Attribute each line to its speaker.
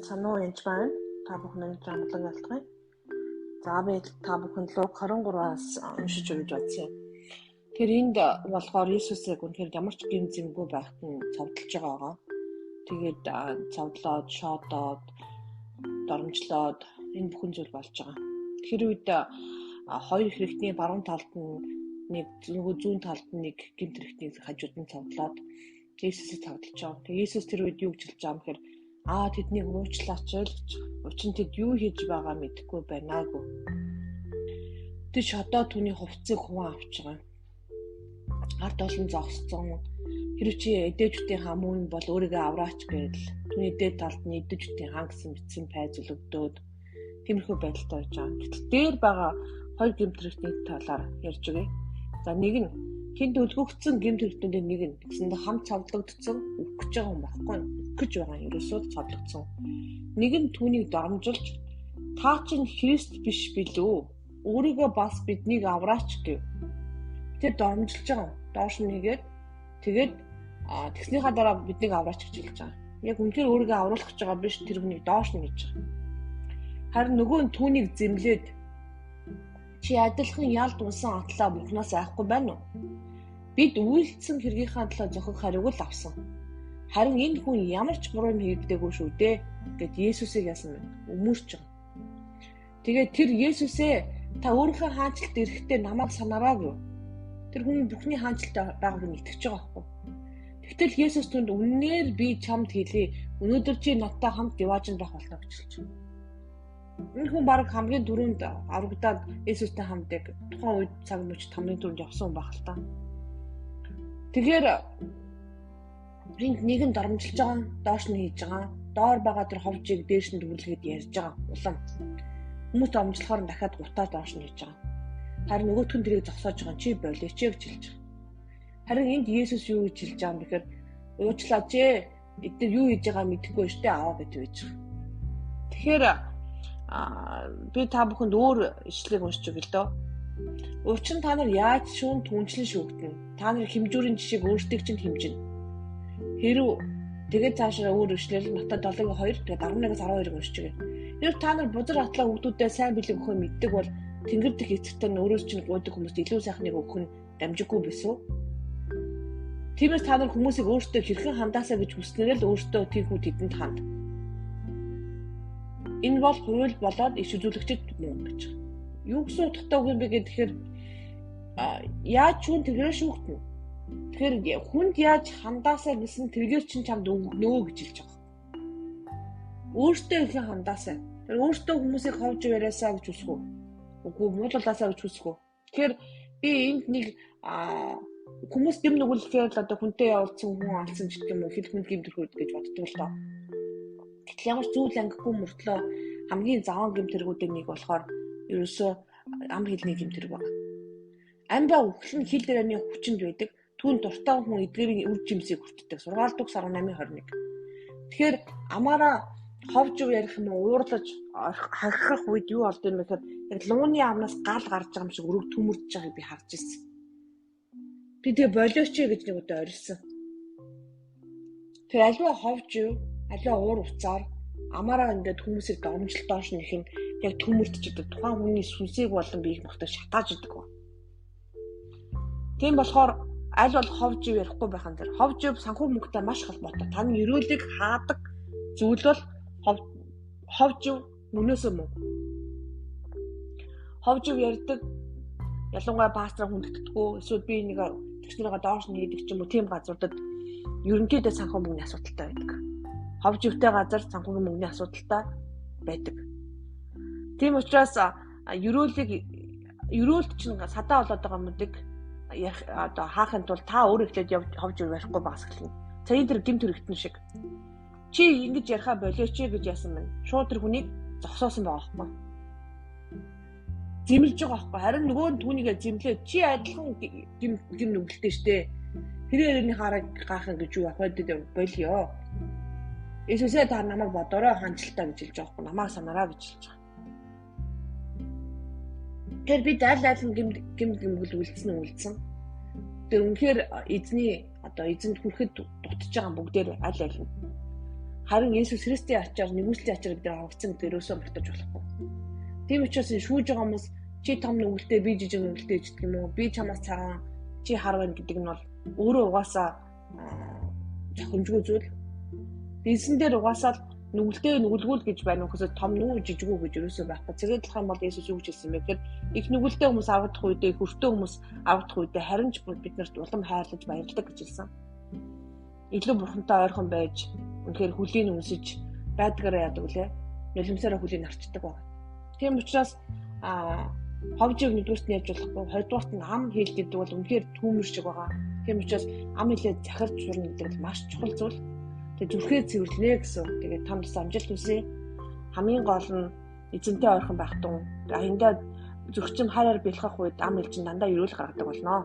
Speaker 1: Сайн уу, янж байна. Та бүхэн өнөөдөр амглан ялтгая. За би та бүхэнд Лук 23-аас уншиж өгч бодсон юм. Тэр энд болохоор Иесусыг үнэхээр ямар ч гэм зэмгүй байхад нь цовдлж байгаа. Тэгээд цовдлоод, шоодоод, доромжлоод энэ бүхэн зүйл болж байгаа. Тэр үед хоёр хэрэгтний баруун талд нь нэг, нөгөө зүүн талд нь нэг гэмт хэрэгтний хажууд нь цовдлоод Иесусыг цовдлж байгаа. Тэгээд Иесус тэр үед юу гэж хэлж байгаа юм гэхээр тэднийг уучлаач л гэж. Учир нь тэд юу хийж байгаа мэдэхгүй байна гоо. Тэр шодоо түүний хувцсыг хуваан авч байгаа. Ард олон зогссон. Хэрв чи эдээчүүдийн хаан мөн бол өөрийгөө авраач гэдэл. Түүний дээд талд нь эдээчүүдийн хаан гэсэн бичсэн пай зүлэгдөөд тиймэрхүү байдалтай байж байгаа. Гэтэл дээр байгаа хоёр гэмт хэрэгтний талаар ярьж өгье. За нэг нь хинт өлгөгдсөн гэмт хэрэгтнүүдийн нэг нь гэсэндээ хам цовдлогдсон үхэх гэж байгаа юм багхгүй юу? Гэж байгаа юм. Ерөөсөө цовдлогдсон. Нэг нь түүнийг доромжилж та чинь Христ биш билүү? Өөрийгөө бас биднийг авраач гэв. Тэр доромжилж байгаа. Доош нь нэгээд тэгээд тэгснийхаа дараа биднийг авраач гэж хэлж байгаа. Яг үнэхээр өөрийгөө авруулах гэж байгаа биш, тэр хүнийг доош нь гэж байгаа. Харин нөгөө нь түүнийг зэмлээд чи адилхан ялд унсан атлаа Бурханаас айхгүй байна уу? Бид үйлдсэн хэргийнхаа төлөө зохих хариуг л авсан. Харин энэ хүн ямар ч буруу юм хийгдээгүй шүү дээ гэд Есүсийг яасан бэ? Өмөрч байгаа. Тэгээд тэр Есүсээ та өөрийнхөө хаанчлалд ирэхдээ намайг санаарай гэв. Тэр хүн Бурхны хаанчлалд байгааг нь итгэж байгаа байхгүй. Тэгтэл Есүс түнд үннээр би чамд хэлье. Өнөөдөр чи надтай хамт Диваажинд байх болно гэж хэлж байгаа. Энэ хүн баг хамгийн түрүүнд аврагдаад Есүстэй хамт яг тухайн үед цаг мөчд хамгийн түрүүнд явсан хүн байх л та. Тэгэхээр энд нэг нь доромжилж байгаа, доош нь хийж байгаа. Доор байгаа тэр ховжийг дээш нь дүрлэхэд ярьж байгаа. Улам хүмүүс доромжлохоор дахиад гутаа доош нь хийж байгаа. Харин нөгөөх нь тэрийг зогсоож байгаа, чи болооч гэж хэлж байгаа. Харин энд Есүс юу гэж хэлж байгаа юм бэхээр уучлаач ээ. Эдгээр юу хийж байгаа мэдэхгүй шүү дээ, аваа гэж хэлж байгаа. Тэгэхээр би та бүхэнд өөр ишлэгийг уншиж өгье л дөө. Учир нь та нар яаж шүүн түнчлэн шүүгдэнэ. Та нар хэмжүүрийн жишээг өөрсдийг чинь хэмжинэ. Хэрв тэгээд цаашаа өөр ишлэл Матай 7:2 тэгээд 11-аас 12-ыг уншиж өгье. Хэрв та нар бузар атлаа хүүхдүүдэд сайн бэлэг өгөхөө мэддэг бол Тэнгэр дэх эцэгтэй нь өөрөөс чинь гуйдаг хүмүүст илүү сайхныг өгөх нь дамжиггүй биш үү? Тиймээс та нар хүмүүсийг өөрсдөө хэрхэн хандаасаа гэж хүснээр л өөрсдөө тийхүү тэдэнд ханд. Энэ бол хууль болоод иш үзүүлэгчид мөн гэж. Юу гэсэн утгатай үг юм бэ гэхээр яаж шүүн тэргээр шүүгдэнэ. Тэгэхээр хүнд яаж хандаасаа гэсэн тэргээр чинь чамд өгнө гэж хэлж байгаа. Өөртөө ихэн хандаасаа. Тэр өөртөө хүмүүсийг ховж яриасаа гэж хүсэх үү? Үгүй, муулуулаасаа гэж хүсэх үү? Тэгэхээр би энд нэг хүмүүс дэм нүгэлэхээр л одоо хүнтэй явуулсан хүн алсан ч гэх юм уу, хэл хүнд гэмт хэрэг гэж боддог л доо. Гэтэл ямар ч зүйл ангихгүй мөртлөө хамгийн заван гэмт хэрэгүүдийн нэг болохоор ерөөсөө ам хэлний гэмт хэрэг байна. Ам ба үхэл нь хил дээрний хүчинд байдаг. Түүн дуртай хүн эдгээрийн үр жимсийг хүртдэг. Сургаал 4 18:21. Тэгэхээр амаараа ховж ярих юм уу, уурлаж хахирах үед юу болд юм бэ гэхээр яг лууны амнаас гал гарч байгаа юм шиг өрөг төмөрдөж байгааг би харж ирсэн. Би тэгээ болооч гэж нэг удаа орилсон. Тэр аливаа ховж юу, аливаа уур уцаар амаараа ингээд хүмүүсийг доромжлол доош нэх нь яг төмөрдөж идэг. Тухайн хүний сүнсийг болон биеийг нөхдөг шатааж идэг. Тийм болохоор аль бол ховж ив ярихгүй байх нь тэр. Ховж ив санхүү мөнгөтэй маш холбоотой. Таны эрүүлийг хаадаг зүйл бол ховж ив мөнөөсөө мөн. Ховж ив ярьдаг ялангуяа пастораа хүндэтдэггүй эсвэл би нэг тэгснэрээ доош нь хийдэг ч юм уу, тийм газруудад ерөнхийдөө санхүү мөнгөний асуудалтай байдаг. Ховж ивтэй газар санхүүгийн мөнгөний асуудалтай байдаг. Тийм учраас ерөөлд чинь садаа болоод байгаа мөдөг одоо хаахын тулд та өөр эхлээд ховж ярихгүй багс эхэлнэ. Сая тэр гэмт хэрэгтэн шиг. Чи ингэж яриха болооч гэж яасан бэ? Шууд тэр хүнийг зогсоосон байгаа байхгүй. Зэмлэж байгаа байхгүй. Харин нөгөө нь түүнийгээ зэмлээ. Чи адилхан гим нүгэлтэй штэ. Тэр эрийн хараг гайхах гэж юу ах вэ? Болио. Иесусээ та намайг бодорой хаанчлалтай гэж хэлж байгаа байхгүй. Намайг санаарай гэж хэлж байгаа. Тэгэхээр бид аль аль нь гэмт гэмгэл үлдсэн. Тэр үнэхээр эзний одоо эзэнд хүрэхэд дутж байгаа бүгдээр аль аль нь. Харин Есүс Христийн ачаар, нэгүслийн ачаар бид нар аврагдсан гэдгийг ерөөсөө мартаж болохгүй. Тийм учраас энэ шүүж байгаа хүмүүс чи том нүгэлтэй, би жижиг нүгэлтэй гэдэг юм уу? Би чамаас цагаан, чи хар байна гэдэг нь бол өөрөө угаасаа зохимжгүй зүйл. Эзэн дээр угаасаа л нүгэлтэй нүгэлгүй л гэж байна уу гэхээс том нүг жижигүү гэж ерөөсөө байхгүй. Цэгээд юм бол Есүс юу гэж хэлсэн бэ гэхээр их нүгэлтэй хүмүүс аврагдах үедээ, их өртөө хүмүүс аврагдах үедээ харин ч бид нарт улам хайрлаж баярладаг гэж хэлсэн. Илүү бурхантай ойрхон байж үнэхээр хүлийг үнсэж байдгаараа яадаг лээ. Нулимсаараа хүлийг арчдаг байна. Тийм учраас ховжийг нэгдүгüрт нь ярьж болохгүй, хоёрдугаарт нь ам хэл гэдэг бол үнэхээр түүмэр шиг байгаа. Тийм учраас ам хэлээ захирч сурна гэдэг бол маш чухал зүйл. Тэгээ зүрхээ цэвэрлэнэ гэсэн. Тэгээд та бас амжилт хүсье. Хамгийн гол нь эзэнтэй ойрхон байх тун. Аяндаа зүрх чинь хайраар бэлхэх үед ам хэл чинь дандаа ерөөл гаргадаг болно.